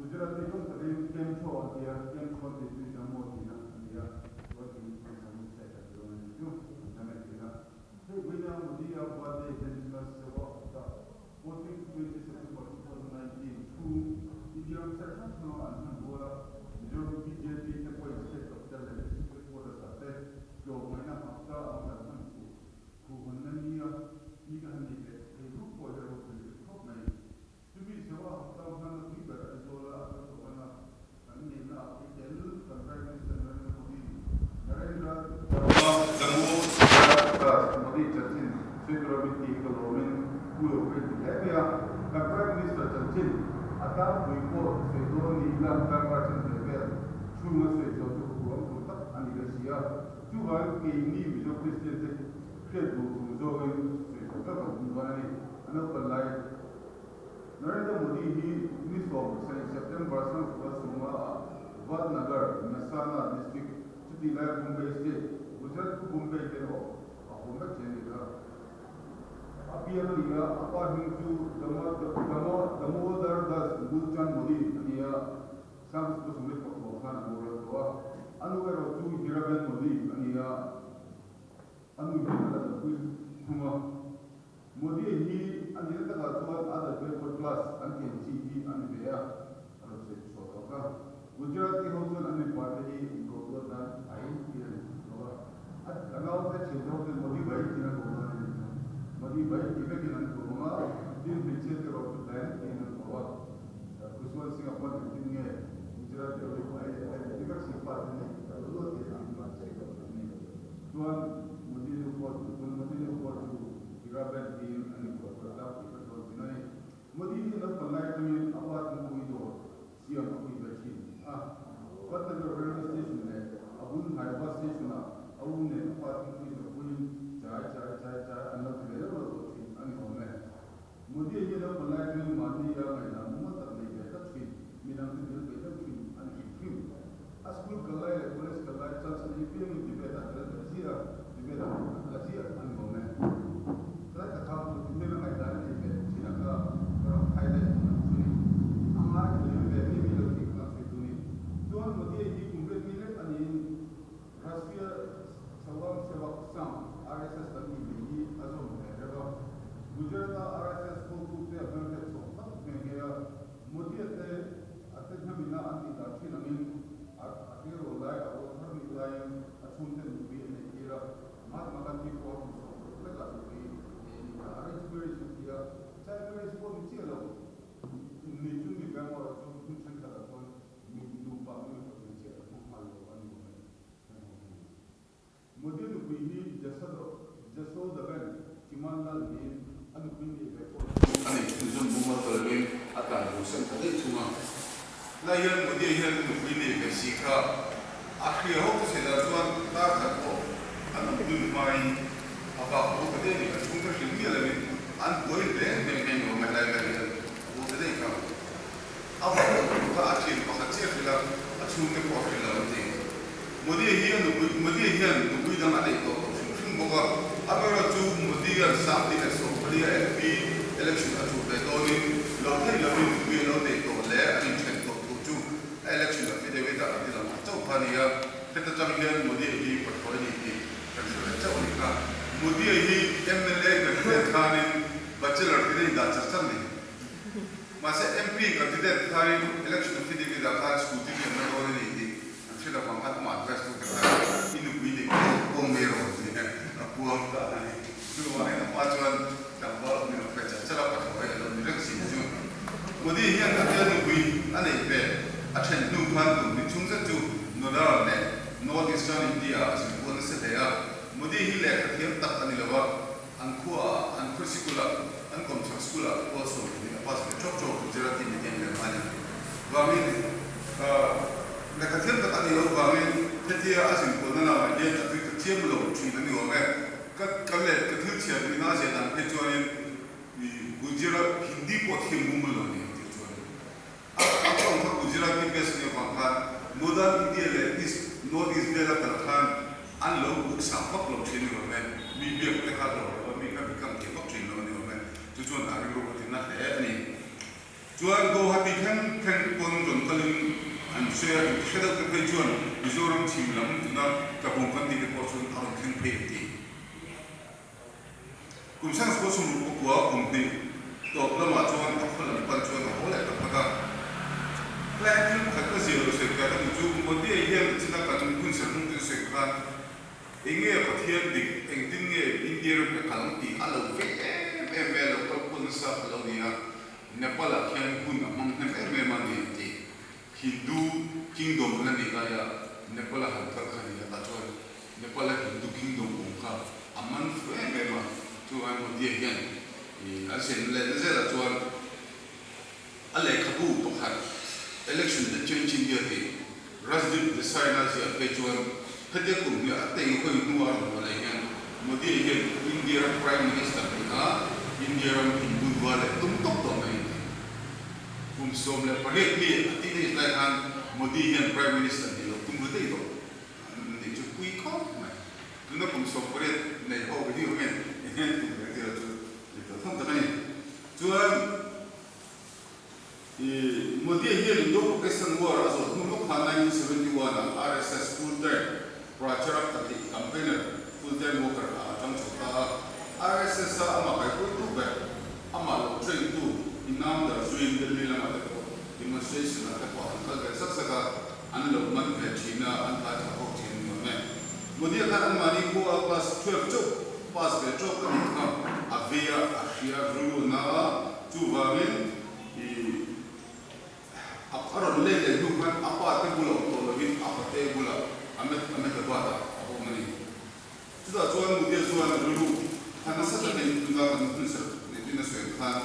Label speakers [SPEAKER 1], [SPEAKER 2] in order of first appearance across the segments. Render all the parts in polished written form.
[SPEAKER 1] Gujarati tawng takin Kem Chho an ti a, Kem Chho an tih chu i dam maw tihna a ni a, chuan in an sam hriat tak dawn a ni chu an dam e tihna. Hei vawiina Modi-a birthday hian July sewa hapta 14 to 20 September 2019 chhung India ram site hrang hranga an hman rual a, Mizoram bjp te pawhin state capital leh district headquarters ah te tlawmngaihna hapta ang kan hman thu Khuhhawnna nia ni ka han nei leh thei rup pawh hi a ropui ka ti khawp mai. Chumi chho a hapta hmanna pui ber Aizawla a kal tawh ana kan ngenna ah phei tel kan Prime Minister Narendra Modi Narendra Dharma Damodar Das Modi chanchin sawi min tih hi ka lawmin pu lo ka inti hle mai a. Kan Prime Minister chanchin a tlangpui pawh sawi dawn ni ila darkar chanve vel chhunga sawi zawh chu huam tur tak a ni leh si a. Chuvangin keini Mizo Kristian te hriat duh tur zawngin sawi tak tak kan tum dawn a ni. A naupan lai Narendra Modi hi ni 17 September sangfua sawmnga ah Vadnagar, Mehsana district chutih lai Bombay state, Gujarat khu Bombay te erawh a awm vek thei a ni kha. A piang a ni a, a pa hming chu Damodar Das Mulchand Modi a ni a. Sangsuka Sumit pakua khan a boral tawh a, a nu erawh chu Hiraben Modi a ni a, a nu hian a la dampui thung a. Modi hi a nihna takah chuan other backward class an tih ang chi hi a ni ve a, a rawn sawi chhuah tawh kha. Gujarati ho chuan an mipa te hi inkoh duat nan ai tih a ni tawh a, a naute thiante ho chuan Modi bai tiin a koh dawn a ni chu. Modi bai tih vekin an ko ang a, tin hmeichhia te erawh chu Ben tiin an ko a. Khusuan Singapore engtin nge Gujarati ho hi pai leh pai leh ti vek si fa te nei ta lo lo te an van sawi tawh thin a ni. Chuan Modi nu pawh chu tun Modi nu pawh chu Hiraben tiin an inkohpawrh tlangpui vek dawn thin a ni. Modi hi naupang lai atangin a pa thingpui dawr siam a pui ve thin a. Patnagarh railway station leh a bul hnai bus station ah a u nen a pa thingpui zawrhpuiin chai chai chai chai an lo ti ve deuh deuh tawh thin a ni awm e. Modi hi naupang lai atangin mahni a ngaihdan mumal tak nei ve tlat thin, midangte dil peih deuh thin a ni hrim hrim. A school kal lai leh college kal lai chance a nei piangin debate ah tel ve ziah a, debate ah a la ziah a ni awm e. Tlai tak kha hemi a ngaihdan a nei ve thin a kha ka rawn highlight ang ang chu ni. A ngai thla liam ve mi mi lo tih kha kan sawi tu ni. Chuan Modi hi kum riat mi lek a niin Rashtriya Swayam Sevak Sangh, RSS, kan tih mai hi a zawm ve reuh a. Gujarat-a RSS hotute a hmelhriat chhuak tak nghe nghe a. Modi-a te a te hnamina an tih dan thin angin a a tleirawl lai, a rawl thar nih laiin a chhungte nupui a neih tir a. Mahatma Gandhi pawh a kum 60 lekah nupui nei a ni ta. Arrange marriage an ti a, child marriage pawh ni chiah lo. Ni chu mi Bangalore-ah chuan hmun thenkhatah chuan Mi nupa mi mipa hmeichhia an hmang nghal lo a ni awm e, kan ho hi. Modi nupui hi Jasado Jasodaben Chimanlal niin a nupui nih ve pawh chu a nei chhunzawm mumal ta lovin a tlan bo san ta daih thung a. Lai hian Modi hian nupui nei ve si kha a hria ho te dan chuan tar khat pawh an awm dun hmain a bak bo ta daih a ni. A chhungte hrilh miah lovin an buai hle nghe nghe ni awm e lai vel hian a bo ta daih kha. A vak loh tur kha a thian pakhat chiah hrilh a, a chhungte pawh a hrilh lo an ti. Modi hi a nupui, Modi hian nupui dang a neih tawh loh hrim hrim bawk a, amaherawh chu Modi hian 2014 a MP election a chuh ve dawnin lo theih lovin nupui a lo neih tawh leh an inthen tawh thu chu a election affidavit ah a ti lang ta chauh kha a ni a, heta tang hian Modi hi pathawi a ni tih kan hre ve chauh a ni kha. Modi hi mla candidate khanin bachelor tin a indah char char ni. Mahse MP candidate khain election affidavit ah khan scooty lian na dawn a ni tih an hre lo vang khan amah advice tu te khan i nupui neih te puang mai rawh tih a puang ta a ni. Chuvangin a hma chuan tlangval awm in a hre chat chat a, pathlawi a lo ni reng si chu. Modi hian a bial nupui a neih ve a then hnu khan kum hnih chhung zet chu Northern leh North Eastern India ah a zin kual nasa hle a. Modi hi lehkha thiam tak a ni lo a. An khuaah, an khaw sikulah, an kawmchhak school-ah pawl 20 a pass ve ṭawk ṭawk Gujarati medium leh nghal in. Vangin, lehkha thiam tak a nih loh vangin hetia a zinkualna lamah hian a tui ta chiam lo ṭhin a ni awm e. Ka ka leh ka thil chhiar ina a ziah dan phei chuanin Gujarat Hindi pawh thiam mumal lo a ni ang tih chuan a a tawng kha Gujarati base a nih avang khan Northern India leh East North East vela kal khan an lo buk sak vak lo thin a ni awm e, mi biak te kha hlawh lo a, mi kha mi kam thei vak thin lo a ni awm e, chu chuan a rilru a ti na hle a ni. Chuan Guwahati thleng thleng pawn rawn kalin an sawi a, inti hre deuh te phei chuan Mizoram chhim lam tuna Tlabung kan tih te pawh chuan a rawn thleng phei an ti. Kum sang sukua sumruk pakua kum hnih tawp lamah chuan a khaw lam pan chuan a haw leh ta phawt a. Helai thil pakhat ka zir lo sawi ka duh chu Modi-a hian china kan hun serh hnung ten sawi khan enge Pathian dik engtin nge India ram ka kal ang tih a lo vei em em mai a lo kal kual nasa kha lo ni a, Nepal-ah khian hun a hmang hnem em em a ni an ti. Hindu kingdom la nih laia Nepal-a han kal kha ni a tah chuan Nepal-a Hindu kingdom awm kha a man fu em em a, chuvangin Modi-a hian an siam leh na zelah chuan a lehkhabu pakhat Election that Change India tih Rajdeep Desai-na ziah phei chuan hetia kum hnih a tei hawi hnua a rawn hmuh leh hian Modi-a hian India ram Prime Minister nih a India ram Hindu rual leh tum tawp tawh mai a ni. Kum 18 mi a tih daih lai khan Modi hian Prime Minister nih loh tum ru daih tawh an nih chu pui khawp mai. Tuna kum 18 nei ho hi awm e, eng nge tum reng tih loh chu ni tawh thawm tak a ni. Chuan i Modi hian Indo-Pakistan War a zawh hnu lawk khan 1971 ah RSS full time Pracharak a tih campaigner, full time worker ah a tang chho ta a. RSS a amah kaihruaitu ber Amah lo train tu inam dar zuiin Delhi lamah te pawh demonstration ah te pawh an kal ve sak sak a, an lo man ve thin a, an tlai thla ho thin ni awm e. Modi-a khan anmahni khua a class 12 chauh pass ve tawk a nih kha a vei a, a hria ru a na a, chuvangin i a rawn let leh hnu khan a pa te bulah awm tawh lovin a pate bulah Ahmedabad ah a awm a ni. Chutah chuan Modi-a chuan rilru kha nasa takin tuna kan hmunserh neitin a sawi ang khan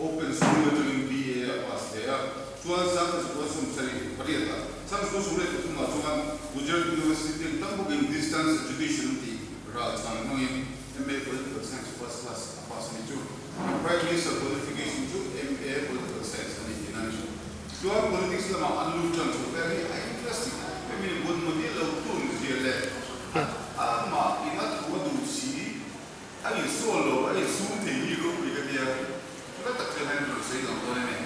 [SPEAKER 1] Open School atangin BA a pass ve a, chuan 1978 ah 1983 ah chuan Gujarat University ang tam bawkin Distance Education tih ral chhan hmangin MA Political Science First Class a pass a ni chu. Prime Minister qualification chu MA Political Science a ni tih na ni. Chuan politics lamah an lut tan chho vel hi a interesting em em in bun Modi lo tun zia leh Amah in a thu a duh si, a insawl lo, a insum thei hi ropui ka tia, chula tak chuan hian rawn sawi lang dawn a ni.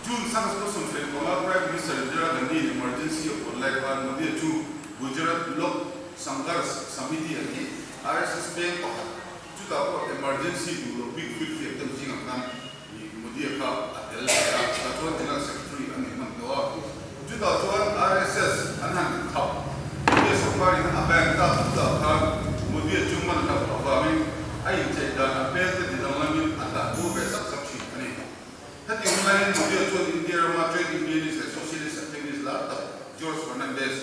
[SPEAKER 1] June 1975 Prime Minister Indira Gandhi in emergency a puan lai khan Modi-a chu Gujarat Lok Sangharsh Samiti an tih RSS peng pakhat chutah pawh emergency duh loh bik fir fiak deuh zingah khan Modi-a kha a tel ve a, chutah chuan General Secretary a ni hman tawh a. Chutah chuan RSS an han khap India sorkarin a bank tak chutah khan Modi-a chu man hlauh avangin a incheih dan a hmel te ti danglamin a tlan bur ve sak sak thin a ni. Heti hun laiin Modi-a chuan India rama trade unionist leh socialist activist lar tak George Fernandes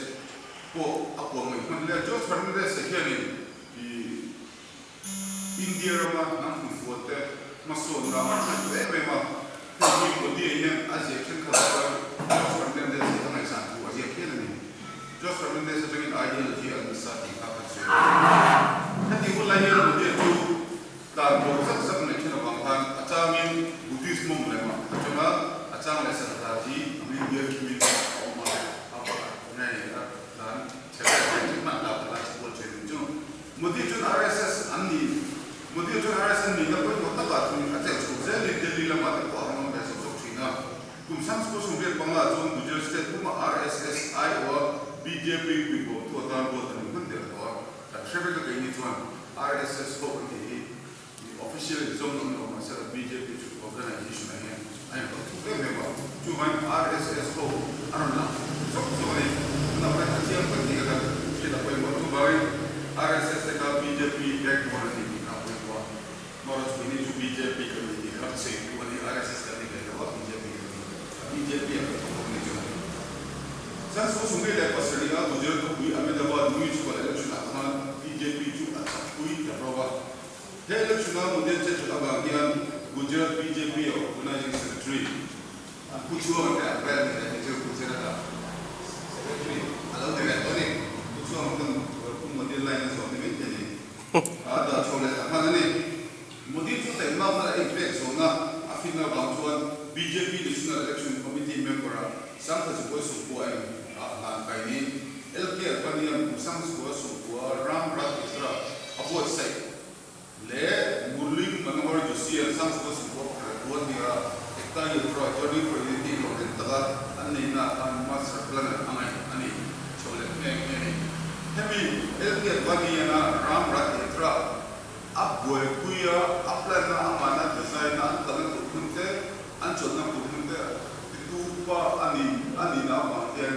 [SPEAKER 1] pawh a kuah ngaih hman hle a. George Fernandes-a hianin India rama hnam hnufual te hmasawnna a hman duh em em a, hei hi Modi-a hian a ziak thenkhat ah chuan George Fernandez hi a ngaihsan thu a ziak hial a ni. George Fernandez atangin ideology a nasa tih kha kan sawi dawn a ni. Heti hun lai hian Modi-a chu tlan bo zak zak neih then avang khan a changin Buddhist monk lem ah a tang a, a chang leh Sardaji angin bial khimin a awm a, a ngei a tlan chhe vel hle chu hman hlauh kha a chhe kual thin chu. Modi chuan RSS an ni. Modi chuan RSS an nihna pawimawh takah chuan a chelh chho zelin Delhi lamah te pawh a han awm ve zawk zawk thin a. Kum 1985 chuan Gujarat state puma RSS aiawha BJP puibawmtu atan ruat a ni hman der tawh a. Kan hre vek a keini chuan RSS ho kan tih hi official in zawm an lo mahse la BJP chu organization ah hian a inrawlh thuk em em a. Chuvangin RSS ho a rawn lang zawk zawk a ni. Tunah pawhin a chiang vek tih ka kan hriat a pawimawh. Chuvangin RSS te kha BJP backbone an ni tih kha a pawimawh a. Amaherawhchu keini chu BJP kan ni tih kha ka sawi duh a ni. RSS kan ni ve lo a, BJP kan ni. BJP ah kan thawk bawk a ni chu. 1977 a Gujarat khawpui Ahmedabad Municipal Election ah khan BJP chu a chakpui ta ro a. He election a Modi a chet that avang hian Gujarat BJP a Organising Secretary an pu chhuang te an vel ni leh chu Gujarat a Secretary a lo ni leh tawh a ni. Pu chhuang pawn pu Modi line a zawh ni mai thei a ni. A dah chho leh ta hman a ni. Modi chu taihmak na a inpek zawhna a fin avang chuan BJP National Election Committee member a 1990 in a hlan kai niin LK Advani-a'n kum 1990 Ram Rath Yatra a buatsaih leh Murli Manohar Joshi-a'n 1991 nia Ekta. Ekta Yatra, Journey for Unity hlawhtling taka an neihna ah khan Master Planner a ngaih a ni chho leh nghe nghe a ni. Hemi LK Advani-ana Ram Rath Yatra a buaipui a, a plan-na, a mahna design-na, an kalna tur hmun te, an chawlhna tur hmun te titu pa a ni a nihna avang hian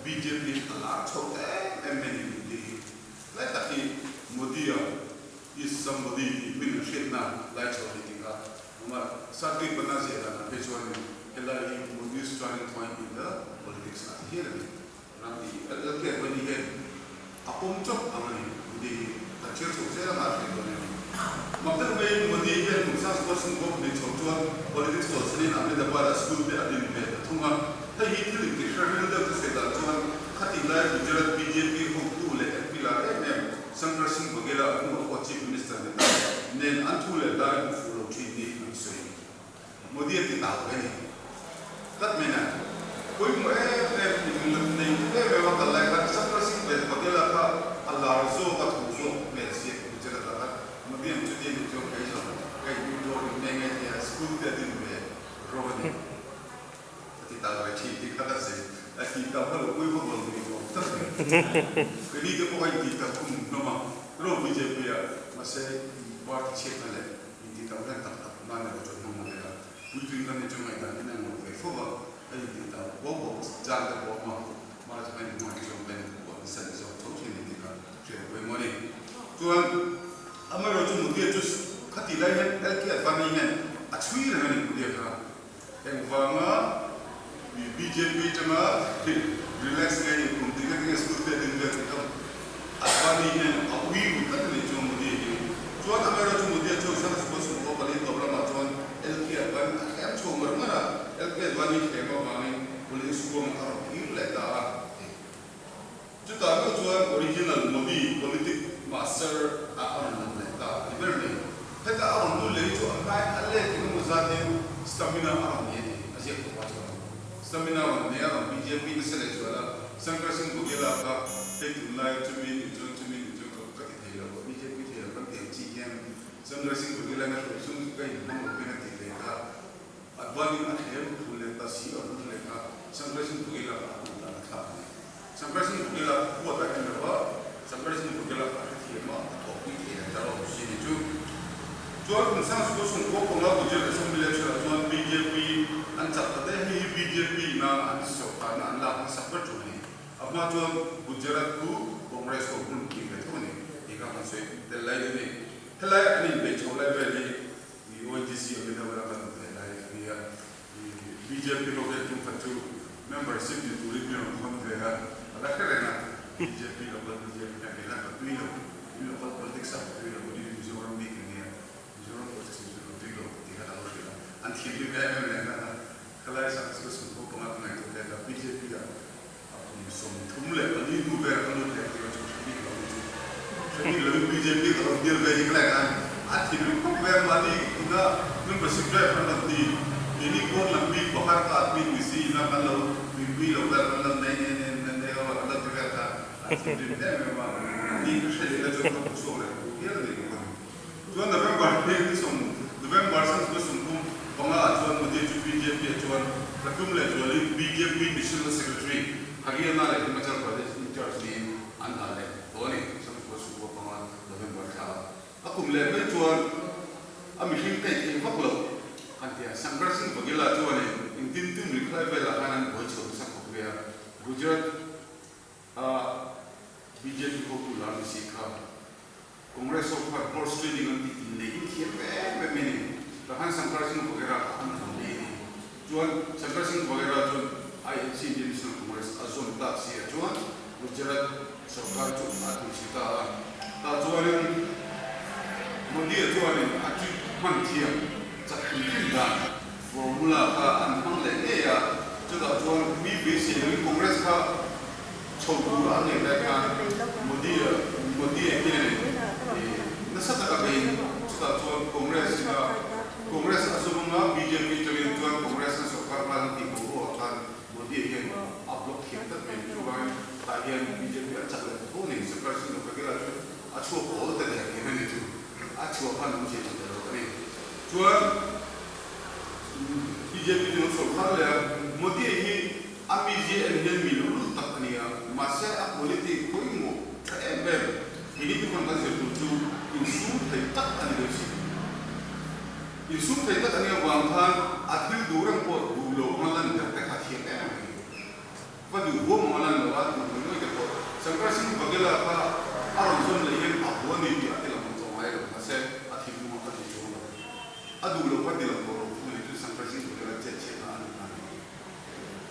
[SPEAKER 1] bjp a lar chho em em mai a ni tih hi tlai tak hi Modi-a is somebody tih hming an hriatna lai chho a ni tih kha awm a. Satri Panna ziah danah phei chuanin helai hi Modi's turning point in the politics a ti hial a ni. Ram i LLK Advani hian a pawm chawp ang a ni. Modi hi kan chhiar chho zel anga a hriat dawn em? Mak deuh maiin Modi hian kum sang squad sum kawp hnih chho chuan politics chawlhsanin Ahmedabad-ah school te a din ve ta thung a. Hei hi thil intihre ril deuh te sawi dan chuan khatih lai Gujarat bjp hotu leh MP lar em em Shankar Singh Vaghela a hnuah pawh Chief Minister ni ta nen an thu leh hla in hmu fuh lo thin ni an sawi. Modi a ti tau ve ni. Tlat mai na. Pawimawh em em in lat nei em em a kal lai khan Shankar Singh Vaghela kha a lar zawk a thu zawk hmel siak Gujarat ah khan Modi ang chuti a nih chuan kei zawng ka in withdraw rih mai ngai thei a, school te a din ve rawh a ni. A ti tau ve thin tih kha ka sawi. A ti tau kha lo pui vak lo ni awm tak a ni. Keini te pawh a inti tau khum hlawm a, ro bjp ah mahse party chhiatna leh inti tau hian tak tak nan erawh chuan hmang lo ve a, puitling kan ni chu ngaihdan in ang lo ve fo va, a inti tau bawk bawk chang te pawh a awm a, mahse chu kan inhmangaih zawng ten huat nasa ni zawk tho thin a ni tih kha hriat a pawimawh a ni. Chuan amaherawhchu Mutia chu khatih lai hian LK Advani hian a chhui reng a ni Mutia kha. Engvanga bjp atanga relax nge ni kum tinge tinge school te din vel tih kha Advani hian a ui ru tlat a nih chuan Modi hi chuan amaherawhchu chu Modi a chuan Sangha Sukua Sumkaw pali tawp lamah chuan LK Advani a thlem chho ngar ngar a, LK Advani thlem avangin police ruang a rawn kir leh ta a. Chutah meuh chuan original Modi politic master ah a rawn lang leh ta a ni ber mai. Heta a rawn lut leh hi chu a hmain a let eng emaw zatin stamina a rawn nei a ni, a ziak tawh a chuan. Stamina a rawn nei a, rawn bjp nasa leh zual a, Shankar Singh Baghela kha hei tunlai chumi nih chuan chumi nih chuan ka ti thei lo, bjp thei lo kan tih ang chi hian Shankar Singh Baghela in a hruai chung chu ka inhmang lo hian a ti ve kha. Advani a thlem thu leh ta si a lut leh kha Shankar Singh Baghela kha a duh dan a thlak a ni. Shankar Singh Baghela huat a en lo va, Shankar Singh Baghela kha a hrethiam a, a thawhpui thei ang ta lo si ni chu. Chuan kum sang sukua sung khua panga Gujarat Assembly Election ah chuan bjp an chak ta daih hei hi bjp ina an sawrkarna an lak hmasak ber chu a ni. A hma chuan Gujarat chu Congress ho hmun pui ve tho a ni tih kha kan sawi tel lai dawn a ni. Helai an inbeih chho lai vel hi I ONGC Ahmedabad a kan awm theih lai a nia. I bjp ho hian tum khat chu membership ni turin mi rawn thawn ve a, a la hre reng a. Bjp local bjp hian kei khan ka tui lo, i local politics ah ka tui lo, i Mizoram mi ka nia, Mizoram politics ah ka tui lo tih khan a lo hrilh a. An thinrim em em leh nghal a, khalai sang chu sumkhaw panga ka ngaihtuah let a, bjp ah a kum 34 hnu vel ka lut leh tih chu hre bik lo chu hre bik lovin bjp ka rawn deal ve hi ka leh khan a thinrim khawp mai a, mahni ina membership drive an rawn ti keini pawn lam mi bahar ka admin ni si ina kan lo tuipui lo vel kan lo nei nei nei nei nei ho a kan lo ti vel kha a thinrim em em a, ni ka hre leh la chuan ka hmuchhuak leh tur hial a ni bawk a ni. Chuan November hi ni sawm November sangchhunga 35 ah chuan Modi chu bjp ah chuan ka tum leh zualin bjp National Secretary Haryana leh Himachal Pradesh in charge niin an dah leh tawh a ni. 2025 November thla ah a kum leh mai chuan a mihring kaih theih vak loh han ti a. Shankar Singh Vaghela chuan in engtin tum ri khlai velah khan an buai chho nasa khawp mai a. Gujarat a bjp hotu lar ni si kha Congress ho khan horse trading an tih in nei in thiam em em mai ni. Tahan Shankar Singh Vaghela kha an han nei a ni. Chuan Shankar Singh Vaghela chuan INC Indian National Congress a zawn tak si ah chuan Gujarat sorkar chu a tlu chhi ta a. Tah chuanin Modi-a chuanin a trick hman thiam chak hrim hrim dan formula kha an hmang leh ngei a. Chutah chuan mi beisei loin Congress kha Chho tur a neih lai khan Modi-a Modi-a hianin ih nasa taka bein chutah chuan Congress ina Congress a zawm anga bjp tangin chuan Congress an sorkar nghal an tih boruakah khan Modi-a hian a block thiam tlat mai chuvangin tah hian bjp an chak leh ta tho a ni. Sarkar Singh Vaghela chu a chhuak awl ta der hian a ni chu a chhuah khan awmzia nei ta lo a ni. Chuan. Bjp chu an sawrkar leh a, Modi hi a mizia en hian mi luhlul tak a ni a, mahse a politic pawimawh tha em em, keini te chuan kan zir tur chu insum thei tak a ni daih si. Insum thei tak a nih avang khan a thil duh reng pawh duh lo anga lan der te kha a thiam em em a ni. Va duh huam anga lan lo a, duh ngawih ngawih te pawh Shankar Singh Vaghela kha a rawn zawn leh hian a hua ni tih a ti lang awm tawh ngai lo, mahse a thinlung a kha ti chuang lo. A duh loh kha ti lang tawh lo thung a ni chu Shankar Singh Vaghela chet chhiatna a ni ta ni.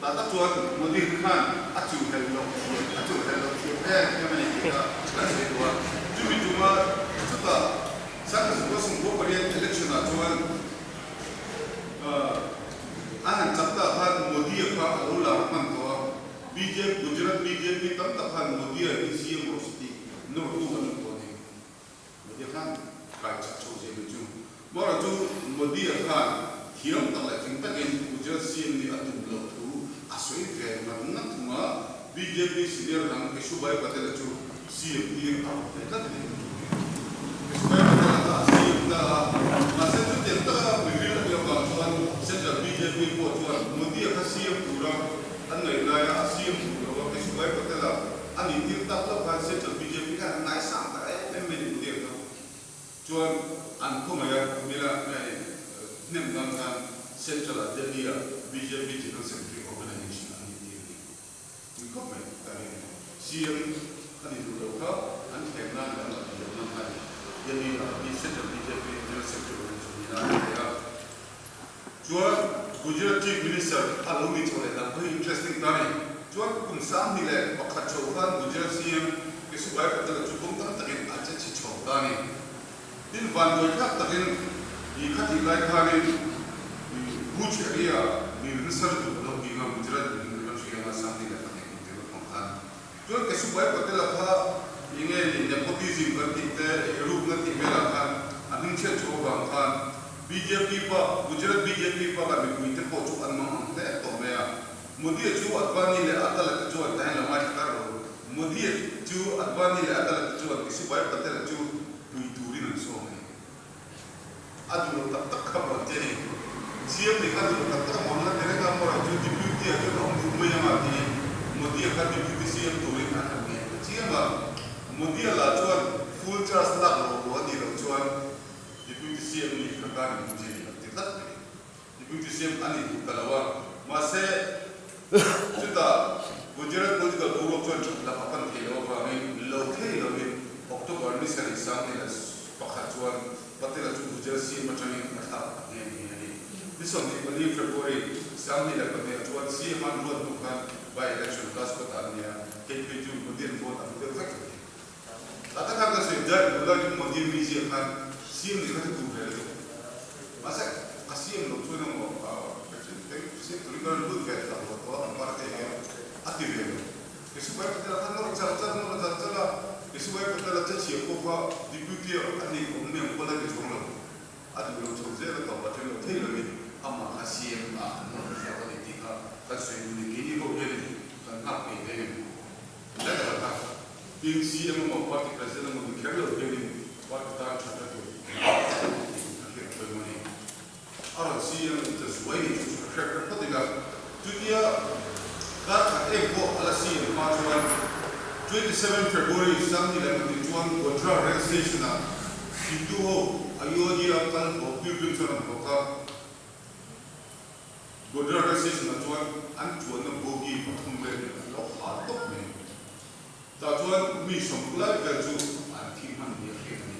[SPEAKER 1] Tah tak chuan Modi khan a chuhhelh loh thiam a chuhhelh loh thiam em em a ni tih kha kan sawi duh a. Chumi tuma chutah 1998 election ah chuan a han chak ta khan Modi-a kha a lo lar hman tawh a. BJP Gujarat BJP tam tak khan Modi-a hi CM rawh se tih nawrtu an awm tawh a ni. Modi-a khan kai chak chho zel chu. Mawra chu Modi-a khan thiam tak leh fing takin Gujarat CM nih a tum loh thu a sawi ve ngat ngat thung a, BJP senior dang Keshubhai Patel-a chu CM tir a rawn ve tlat a ni. Keshubhai Patel-a kha a CM ta a, mahse chutiang taka mihring a nih avang chuan Central BJP pawh chuan Modi-a kha CM tura an ngaih laia a CM duh lo a, Keshubhai Patel-a a nih tir tak loh khan Central BJP khan an ngaisang ta em em mai a ni Modi-a kha. Chuan an khawngaih a, mila hnem nan khan Central ah Delhi ah bjp General Secretary Organisation an nih tir a ni. Tui khawp mai ta hi a ni. CM a ni duh lo kha an thlem nan leh an la tih loh nan khan Delhi ah Central bjp General Secretary Organisation nihna an nei a. Chuan Gujarat Chief Minister a lo ni chho leh dan pawh hi interesting ta a ni. Chuan kum 21 chho khan Gujarat CM Keshubhai Patel-a chu kawng tam takin a che chhe chho ta a ni. Tin, vanduai thlak takin i khatih lai khanin i Bhuj area mi nasa lutuk a lo nghing a, Gujarat in kan hria anga 2002 kum tir lampang khan. Chuan Keshubhai Patel-a kha enge ni nepotism kan tih te, eirukna tih velah khan a hmingchhiat chho avang khan bjp pa, Gujarat bjp pa kha mipui te pawh chu an mang ang hle tawh mai a. Modi-a chu Advani leh Atala te chuan tahin lo ngaithla kar lo. Modi-a chu Advani leh Atala te chuan Keshubhai Patel-a chu pui turin an sawm a ni. A duh lo tak tak kha maw che ni. Siam ni kha duh lo tak tak a maw la ti reng a, Mawra chu Deputy ah chuan a awm duh mai ang a tiin Modi-a kha Deputy CM turin an han ngen ta chiam a. Modi-a lah chuan full charge lak lo lo a nih loh chuan Deputy CM nih ka tan in hmu che ni a ti tlat mai. Deputy CM a nih duh ta lo a, mahse chutah Gujarat political boruak chuan that lam a pan thei loh avangin lo thei lovin October ni sarih 21 chuan Patel-a chu Gujarat CM atangin a thlak a nghe nghe a ni. Ni 24 February 2002 ah chuan CM an ruat hnu khan by election Rajkot ah an ni a, hei phei chu Modi an vote ang deuh vek a ni. Tah tak khan ka sawi daih duh lai chu Modi mizia khan CM nih kha chu duh ve lutuk. Mahse ka CM loh chuan emaw CM turin ka rawn lut ve tak lo tawh a kan party hian a ti ve lo. Keshubhai Patel-a khan nawr char char nawr char char a, Keshubhai Patel-a che chhia pawh kha Deputy a nih awm nen pawh la ti chuang lo. A duh lo chho zel a tawp a then lo thei lovin amah kha CM ah an nawr chhuak a ni tih kha kan sawi duh ni. Keini ho hianin kan nghak thei hle ngem? Ngai tak a kha. Tin, CM emaw party president emaw ni kher lo hianin party tan that na tur tih a hriat pawimawh a ni. A rawn CM ta zuai ni chu chu ka hriat reng phawt ila, chutia kar khat em pawh a la CM hma chuan 27 February 2011 chuan Godhra Rail Station ah Hindu ho Ayodhya kal haw pilgrim chuan an haw kha. Godhra Rail Station ah chuan an chuanna bogie pathum vel hi an lo hal tawp mai. Tah chuan mi sawmku lai vel chu an thi hman ni a hriat a ni.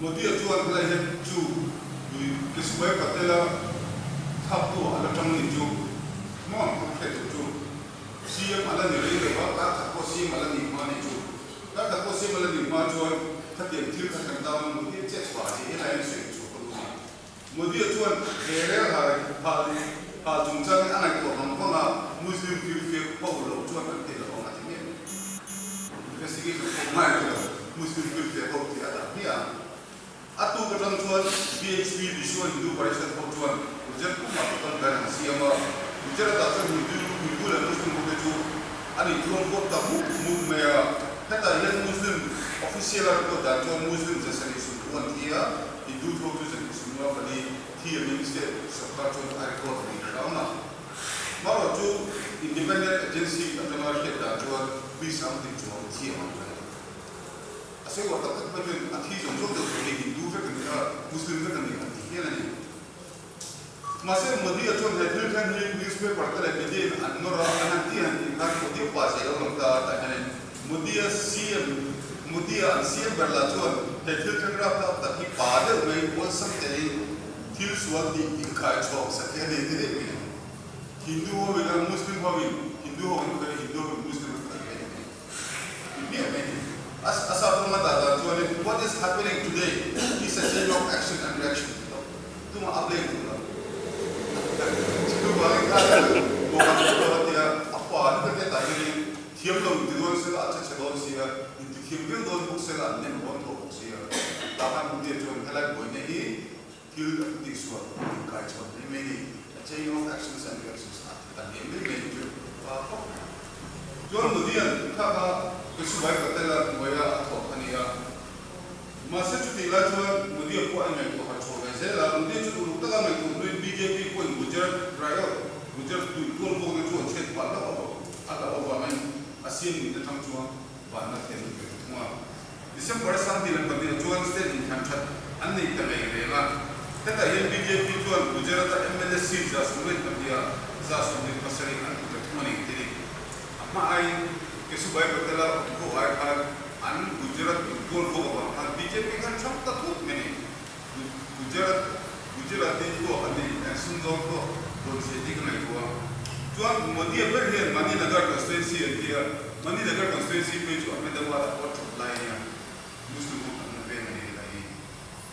[SPEAKER 1] Modi-a chuan helai hian chu Keshubhai Patel-a thlaktu ah a la tang ni chu maw an hriat loh chu CM a la ni rei lo va, kar khat pawh CM a la nih hma ni chu. Kar khat pawh CM a la nih hma chuan khatiang thil kha thlen ta maw Modi-a chet vah hi helai hian sawi chhuah ka duh a ni. Modi-a chuan he rel har hal hal chungchangin a ngaihtuah vang vang a, Muslim firfiak ho lo chuan an ti lo ang a ti miah lo. Investigation pawh ngai a ti lo, Muslim firfiak ho tih a dah hmiah a. A tuk atang chuan VHP, Vishwa Hindu Parishad ho chuan Gujarat pumah total ban an siam a, Gujarat-ah chuan Hindu, Hindu leh Muslim hote chu an intluang kuap ta mup mup mai a. Hetah hian Muslim official a report dan chuan Muslim 750 an thi a, Hindu tho chu 154 thi angin state sorkar chuan a record a ni kha. agency atanga hriat dan chuan mi sanghnih chuang thi ang an ni. A sawi uar tak tak phei chuan a thi zawng zawng deuh tur hi Hindu vek a ni a, Muslim vek a ni an ti hial a ni. Mahse Modi-a chuan he thil thleng hi newspaper te leh media in an nawr a, an han ti han tih khan Modi-a pa zia lo lang ta tah hianin Modi-a CM, Modi-a an CM ber lah chuan he thil thleng rapthlak tak hi pa deuh mai awlsam telin thil sual tih inkhaichhawk sak hi a ni ti daih mai a ni. Hindu ho in a Muslim ho in Hindu ho an khaih a Hindu ho in Muslim an khaih ve ni. Ti miah mai ni. A a sap rawng a dah dan chuanin what is happening today is a chain of action and reaction ti tawh. Tumah a blame duh lo. Chuvangin kha chu mawh an lo a tia a pa ni ka tia tah hianin thiam lo inti dawn sela a che chhe dawn sia inti thiam viau dawn bawk sela an nem rawn tho bawk sia. Tah khan Modi-a chuan helai buaina hi Thil a tihsual inkai chhuah mai mai ni. A chain of actions and reactions a ti ta liam mai mai chu pa khawp mai. Chuan Modian kha kha Keshubhai Patel-a hnuaia a thawk a ni a. Mahse chutih lai chuan Modi-a pawh a ingaihtuah harh chhuah ve zel a. Modi-a chu uluk taka ngaihtuah hnuin bjp pawhin Gujarat riot, Gujarat tui tual vawkna chu an chhiat phah hlauh a hlauh avangin a siam nihna tang chuan vanna thlen an pe ta thung a. December Sunday leh pahnih chuan state inthlan that an nei ta reng reng a, hetah hian bjp chuan Gujarat-a mla seat 72 ah 27 an hmu ta thung a ni tih a ni. A hma aiin Keshubhai Patel-a awm ho ai khan an Gujarat goal vawk avang khan bjp khan thlang ta thut mai a ni. Gujarat Gujarati thluak an ni eh sumdawng thluak rawn chhe tih ka ngaihtuah a. Chuan Modi-a ber hian Maninagar constituency an ti a, Maninagar constituency phei chu Ahmedabad a pawt that lai a nia, Muslim ho tam na veng a ni helai hi.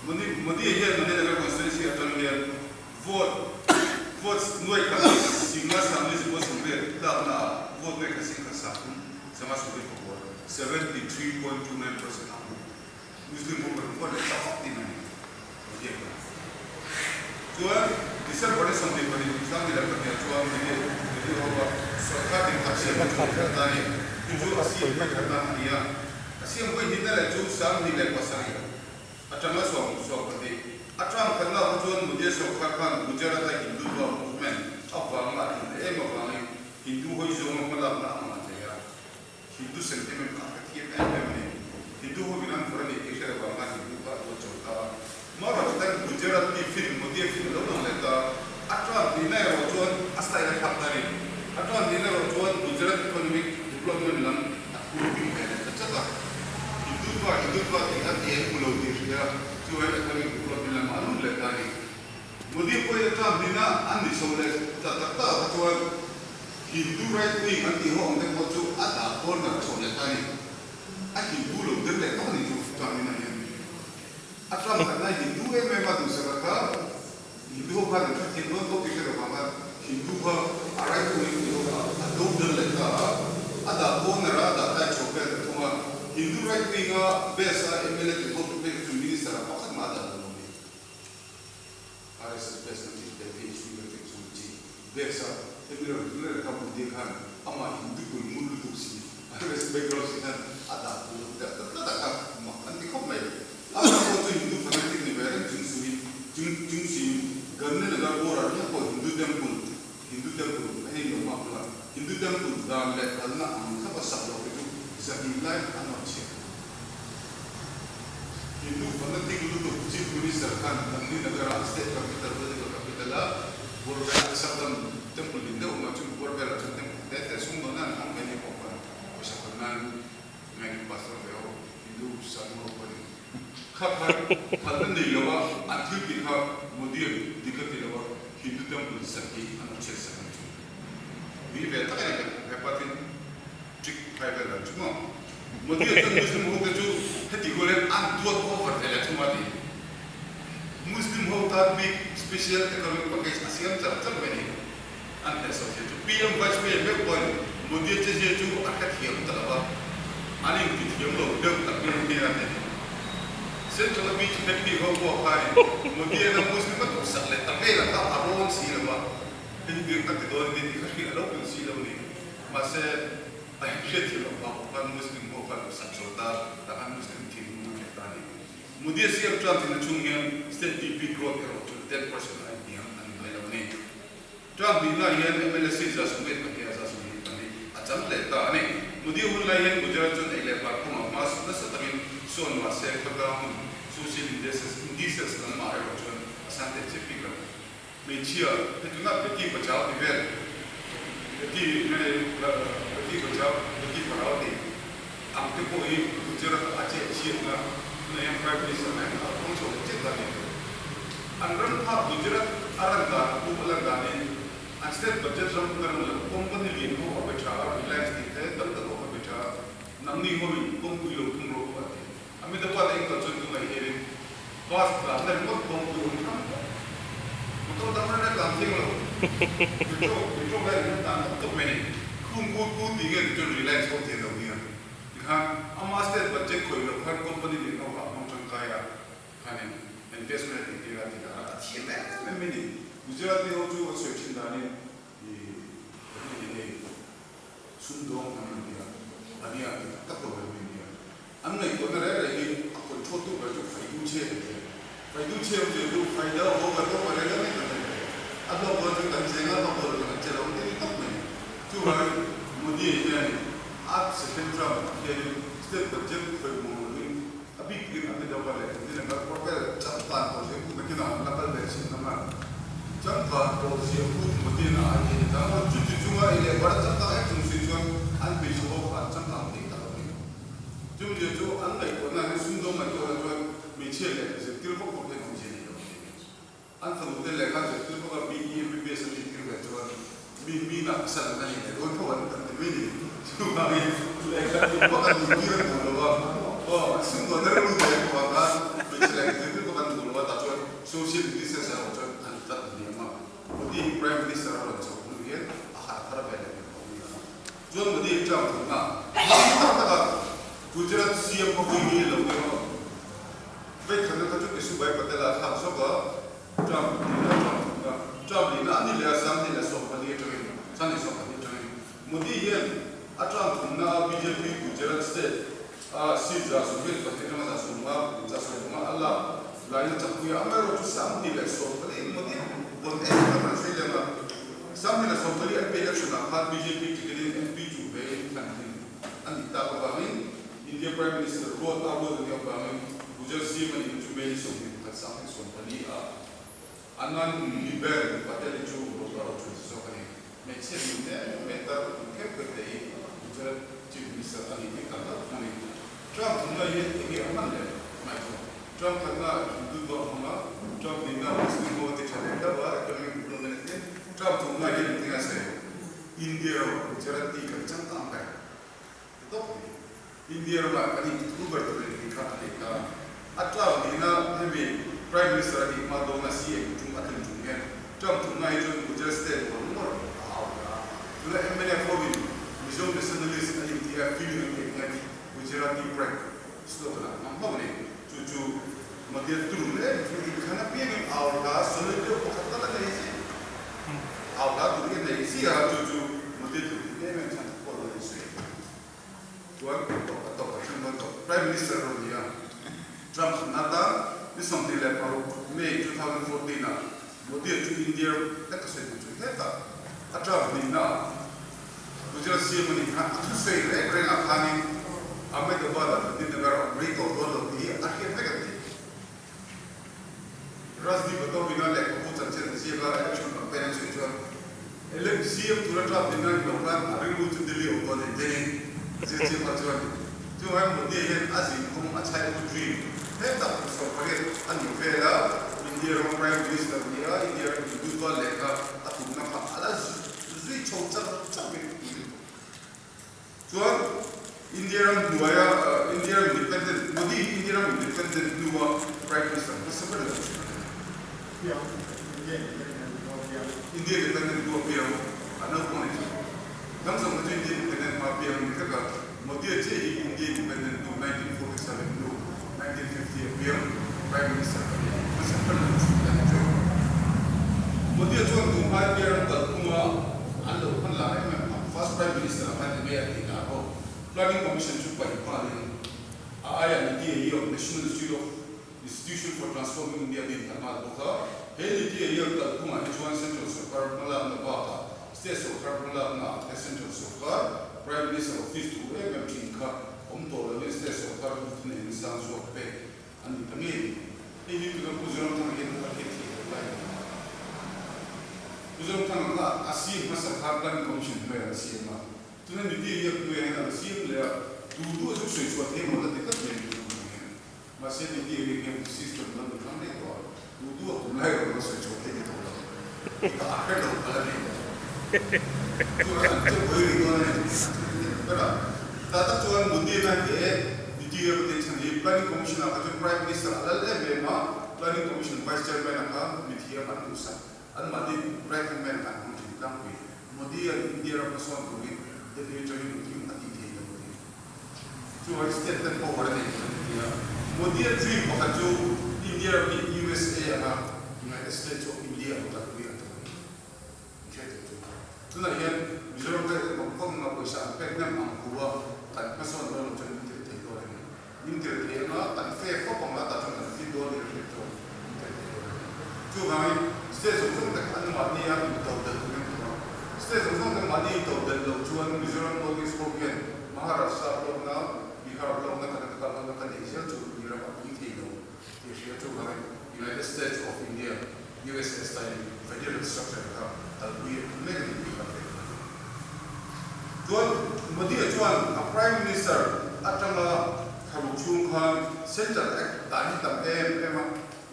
[SPEAKER 1] Modi Modi-a hian Maninagar constituency atang hian vote votes nuai khat singa sangli zikua sawmriat tlakna ah vote nuai khat sing khat sangthum zanga sawmriat pakua, 73.29%, a hmu. Muslim ho kan huat leh tak tih na ni ka ziak a. Chuan December ni 22 kum 2002 ah chuan Modi Modi ho a sorkar ding tak siam a chhuak kher ta ni. Chu chu a siam vawi khat na a ni a. A siam vawi hnih na leh chu 27 atanga 12 atang khat na kha chuan Modi a sorkar khan Gujarat a Hindutva movement avanga a tlin em avangin Hindu hawi zawnga hmalakna a ngah hle a. Hindu sentiment kha ka thiam em em a ni. Hindu ho in an vawrh a ni tih hre lo vang khan Hindu kha a tual chho ta a. Marawh chutan Gujarati film, Modi-a film a lo lang leh ta. A tan nihna erawh chuan a style a thlak ta a ni. A tan nihna erawh chuan Gujarat economic development lam a thur bing ve leh ta chat a. Hindutva, Hindutva tih kha ti an hmu lo tih hria chuan economic development lamah a lut leh ta a ni. Modi pawhin a tan hnihna an ni chho leh ta tak tak ah kha chuan Hindu right wing an tih ho ang te pawh chu a dah corner chho leh ta a ni. A Hindu lo der leh tawh a ni chu tan hnihna hian. A tan khatna Hindu em em a duhsak a kha Hindu ho khan an hrethiam dawn tawh tih hre lo vang a Hindu kha a right wing tih ho kha a do der leh ta a, a dah corner a dah tai chho vel ta thung a. Hindu right wing a base a mla tih ho tur phei kha chu minister ah pakhat mah a dah duh lo a ni. RSS best na tih te VHP kan tih chung chi best a hemi rawn tih reng kha Modi khan amah Hindu kul ngun lutuk si RSS background si khan a dah tur lo deuh ta tlat a kha mak an ti khawp mai. A mah pawh chu Hindu fanatic ni ve reng chung suin chung chung siin Gandhinagar border hian pawh Hindu temple Hindu temple a hei lo mah kha Hindu temple dan leh kalna ang thlap a sak loh te chu zahnih lai an rawn chhiat. Hindu fanatic lutuk Chief Minister khan Gandhinagar-ah state capital political capital a Borvel Akshardham temple din deuh awm a, chumi Borvel ah chuan temple te te sumdawn nan an hmang mai ni pawh khan pawisa khawn nan ngaihtuah pastor ve ho Hindu sadhu ho pawhin kha khan phalna nei lo a an thil tih kha Modi-a'n dik a ti lo a Hindu temple sak hi an awm chhiat sak ang chu. Ui ve tak a ni hepa tin trick phai vel ang chu maw. Modi-a chuan Muslim ho te chu heti rual hian an duat over ve leh thung a ti. Muslim ho tan bik special economic package a siam char char mai a ni. An hnehsawh zia chu PM Vajpayee meuh pawhin Modi-a che zia chu a hrethiam ta lo va, an intithiam lo deuh tak nghe nghe a ti. Central a BJP ho pawh khanin Modi-a na Muslim a duhsak leh ta vel a kha a rawn si lo va, hei hi ka ti dawn ni tih ka hrilh a lo pun si lo ni. Mahse, A hriat thil awm vang khan Muslim ho khan sak zo ta tah khan Muslim thinlung an hneh ta a ni. Modi a siam tan thin achhung hian state GDP growth erawh chu 10% a inhniam a ni ngai lo a ni. Term hnihna hian mla seat 72 ah 22. chang leh ta a ni. Modi hun lai hian Gujarat chuan ei leh bar kawngah hma nasa takin sawn mah se khawtlang hun social indices indices lamah erawh chuan a san teh chiah bik lo. Hmeichhia he tunah Beti Bachao ti vel Beti Beti Bachao Beti Padhao tih ang te pawh hi Gujarat a chet chhiatna tunah hian Prime Minister ah hian a hmang chho leh chet dan ni. An ram kha Gujarat a ran dan a pu a lan danin an state budget ram ka ring lo company lian ho a pe tha a Reliance tih te tam tak ho a pe tha a nangni hoin kawngpui lo thung rawh u a ti. Ahmedabad a inkal chuan tunah hianin bus tlanna ringawt kawngpui awm hrang tawh. Motor dang reng reng tlan thiang lo. Petrol petrol lai ringawt tlan tawp tawp mai a ni. Khung kut kut tih nge chuan Reliance ho tian lo nia. Tikhan ama state budget khawih loh khan company lian ho kha a hmang tangkai a, khanin investment a tih tir a ti dah a, a thiam em em mai a ni. Gujarati ho chu an sawi thin danin ih hei hei sumdawng hnam an ti a, a nia ti tak tak lo mai mai a nia. An ngaihtuahna reng reng hi a control tu ber chu faidu chhe an ti a. Faidu chhe awmzia chu faida haw ber haw ber reng reng kan nei ve. A hlawk dawn chu kan cheng a, hlawk dawn lo chu kan che lo ang tih ni tawp mai. Chuvangin Modi hian a second term ah hianin state budget khawih muang lovin a bik takin Ahmedabad leh Gandhinagar khua vel changkan tawh zia put nakin ah an la kal ve chin ang a. Changkan tawh zia put Modi-in a ai thei ni ta maw? Chuti chunga ei leh bar changkang em chung si chuan an hmeichhe ho kha an changkang thei tak a ni. Chumi chu an ngaihtuahna hian sumdawng ngaihtuahna chuan hmeichhia leh zirtir vak vak hian awmzia nei lo a ni. An fanu te lehkha zirtir vak a BE, MBBS an intir ve chuan mi mina pasal an la nei leh dawn tho an kan ti mai ni. Chuvangin lehkha thiam vak an intir an duh lo a, aw an sumdawnna rilru ve an vang khan hmeichhe lehkha zirtir vak an duh lo a, tah chuan social indices erawh chuan an tlat hniam a. Modi hi Prime Minister a rawn chhoh hnu hian a harh thar ve leh hmel tawh a ni a. Chuan Modi hi term thumna hmang tak taka Gujarat CM khawpui hi lo ni rawh. Vei khatna kha chu Keshubhai Patel a thlak zawk a, term lihna term thumna, term lihna a ni leh a, 2014 atangin, 2012 atangin Modi hian a term thumna a bjp Gujarat state a seat 72 atanga 150, 150 a lak lain a chakpui a, amaherawhchu chu 2014 Modi vawn em em a rawn sawi lem a. 2014 MP election ah khan bjp ticket in MP chu ve in thlan thin a nih tak avangin India Prime Minister ruat a ruat a nih avangin Gujarat CM a nih chu May ni 21 2014 ah Anand Niben Patel hi chu vote a rawn chhun ta zawk a ni. Hmeichhia min em em tar tum khep khep te hi Gujarat Chief Minister a nih hi kan hlauh thung a ni. Trump thumna hi enge a hman le? Ngaihtuah. Trump khatna Hindutva a hmang a, Trump nihna Muslim ho a ti tha leh hlauh a, economic development a ti. Trump thumna hian engtin a sawi? India ram Gujarati kan changkang ber ti tawp mai. India ramah kan intithu ber tur in tih kha a nei ta. A Trump nihna hemi Prime Minister a nih hma dawna CM tum a tlin tum hian Trump thumna hi chuan Gujarat state ngawr ngawr a au ta a. Tuna mnf hoin Mizo nationalist an inti a feeling an neih hian Gujarati pride slogan ah hmang hlauh a ni. Chu chu Madhya Turun em chu inthlan apiangin au hla solid deuh pakhat tal a nei zia. Au hla tur hi a nei zia a, chu chu Madhya Turun em em chhan pawh a lo insawi. Chuan tawp a tawp a thleng dawn tawh. Prime Minister a rawn ni a, Trump thutna atan ni 26 May 2014 ah Modi chu India hlek a sawi duh chu hetah a Trump nihna ah Gujarat CM a nih khan a thusawi reng reng ah khanin Ahmedabad ah Gandhinagar a awm rei tawh dawn lo tih hi a hriat vek an ti. Rajdeep Atawina lehkhabu chanchin an ziak a, election campaign an sawi chuan elect CM tura Trump in a inlo khan a rilru chu Delhi awm dawn nen tenin a zir chiang kha chuan chuvangin Modi hian a zin kawng a childhood dream hetah kum 18 a nih vel a, India ram Prime Minister ni a, India ram Hindutva lehkha a tumna kha a la zui chho chak chak mai tih Chuan India ram hnuaia India ram independent, Modi hi India ram independent hnua Prime Minister hmasa ber lo thin a ni.
[SPEAKER 2] Piang, India independent hnua piang.
[SPEAKER 1] India independent hnua piang a naupang ni thin. Dang zawng kha chu India independent hma piang a ni vek a, Modi-a chiah hi India independent hnu 1947 hnu 1950 a piang Prime Minister a ni hmasa ber lo thin a ni chu. Modi-a chuan tum hma India ram kalphunga an lo hman lah em em ang. First Prime Minister ang khan enge a tih dah bawk. Planning Commission chu paih nghalin a aia Niti Aayog, National Institute of Institution for Transforming India din ta nghal bawk a. He Niti Aayog kalphungah hi chuan Central Sorkar hmalakna bakah State Sorkar hmalakna ah te Central Sorkar. Prime Minister office thu em em thin kha awm tawh lovin state sorkar chu thuneiin sang zawk pek a ni ta ngei ni. Hei hi tuna Pu Zoramthanga hian a hriat theih loh lai a ni. Pu Zoramthanga kha a siam hmasa kha Planning Commission hnuaiah an siam a, tuna Niti Aayog hnuaiah hian a la siam leh a, duh duh a chu sawi chhuah thei maw la ti tlat mai Pu Zoramthanga hian. Mahse Niti Aayog hian system lo ni thlang daih tawh a, duh duh a kum lai erawh la sawi chhuah thei ni tawh lo. Tih a hre lo kha la nei lo. Chuan an che buai rih dawn a ni. An che rih dawn ber a. Tah tak chuan Modi a he Niti Aayog te chhan hi Planning Commission ah kha chuan Prime Minister a lal em em a, Planning Commission Vice Chairman a kha mithiam an duhsak. Anmahni right hand man kha an hmang thin tlangpui. Modi an India ram hmasawn turin Delhi atangin engkim a tih thei lo a ti. Chuan state ten power a nei tih an ti a. Modi a dream pakhat chu India ram hi USA anga United States of India ang kalpui a tum a ni. An hriat theih chu. Tunah hian Mizoram te eng ang anga pawisa an pek nem ang hu a, kan hmasawn dawn lo chuan min tirh thei dawn a ni. Min tirh thei anga kan fe khawp ang a, tah chuan kan fit dawn nih a hriat chuan min tirh thei dawn a ni. Chuvangin state zawng zawng te kha an mahni a into delh tur in tum a. State zawng zawng te mahni into delh loh chuan Mizoram North East ho hian Maharashtra hlawkna, Bihar hlawkna, Karnataka hlawkna kan neih zel chu mi ram a pui thei lo tih a hria. Chuvangin United States of India, USA style in federal structure kha kalpui a tum mek a ni tih ka hre thei. Chuan Modi-a chuan a Prime Minister atanga thlaruk chhung khan Central Act dan hi tam em em a,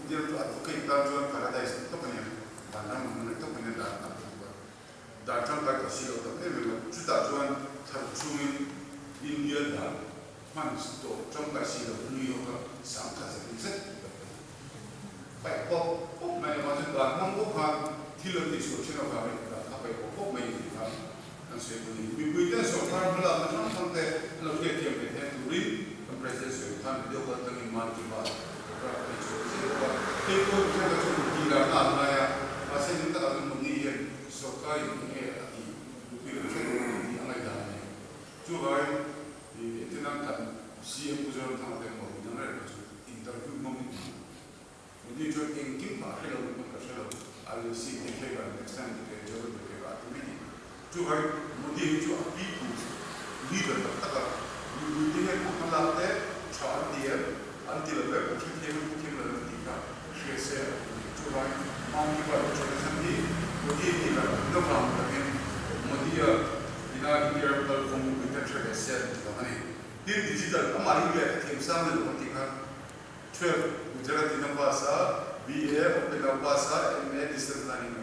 [SPEAKER 1] India ram chu advocate tan chuan paradise ni tawp a nia, vanram ang ni tawp a nia dan tam lutuk a, dan tangkai tawh si lo tam em em a, chutah chuan thlaruk chhungin India dan hman tawh tangkai si lo New York-a 10,000 zet zet paih pawp pawp mai a, mahse dan hmang bawk khan thil an tihchhuah thin avangin dan kha paih pawp pawp mai a tih kha kan sawi pawh a ni. Mipui ten sorkar hmalakna hrang hrang te an lo hriatthiam ve theih turin kan President sawi khan video kal tangin Mann Ki Baat program a tihchhuah ta zel bawk a, hei pawh hi thenkhat chu tih larna an ngai a, mahse ning takah chuan Modi hian sorkarin eng nge a tih mipui kan hre duh a ni tih a ngaihdan a ni. Chuvangin entirna kan CM Pu Zoramthanga te emaw midang reng kha chu interview hmangin Modi chuan engkim kha a hre lo tih pawn ka hre lo, I will see te kha next time te kha Joe te kha a ti mai tih. Chuvai Modi hi chu a people's leader tak tak a, mipui te hian a hmalak te tha an ti em, an ti lo em, an hrethiam em, hrethiam lo em tih kha hria se a ti mai. Chuvai Mount Kiba te chuan a chhan hi Modi a tih lah na vang takin Modi-a ina India ram kalphung mipui ten hre ve se an ti vang a ni. Tin digital amah hi lehkha thiam sang ni lo an tih kha 12 Gujarati na pass a, BA Open a pass a, MA Distance Learning a.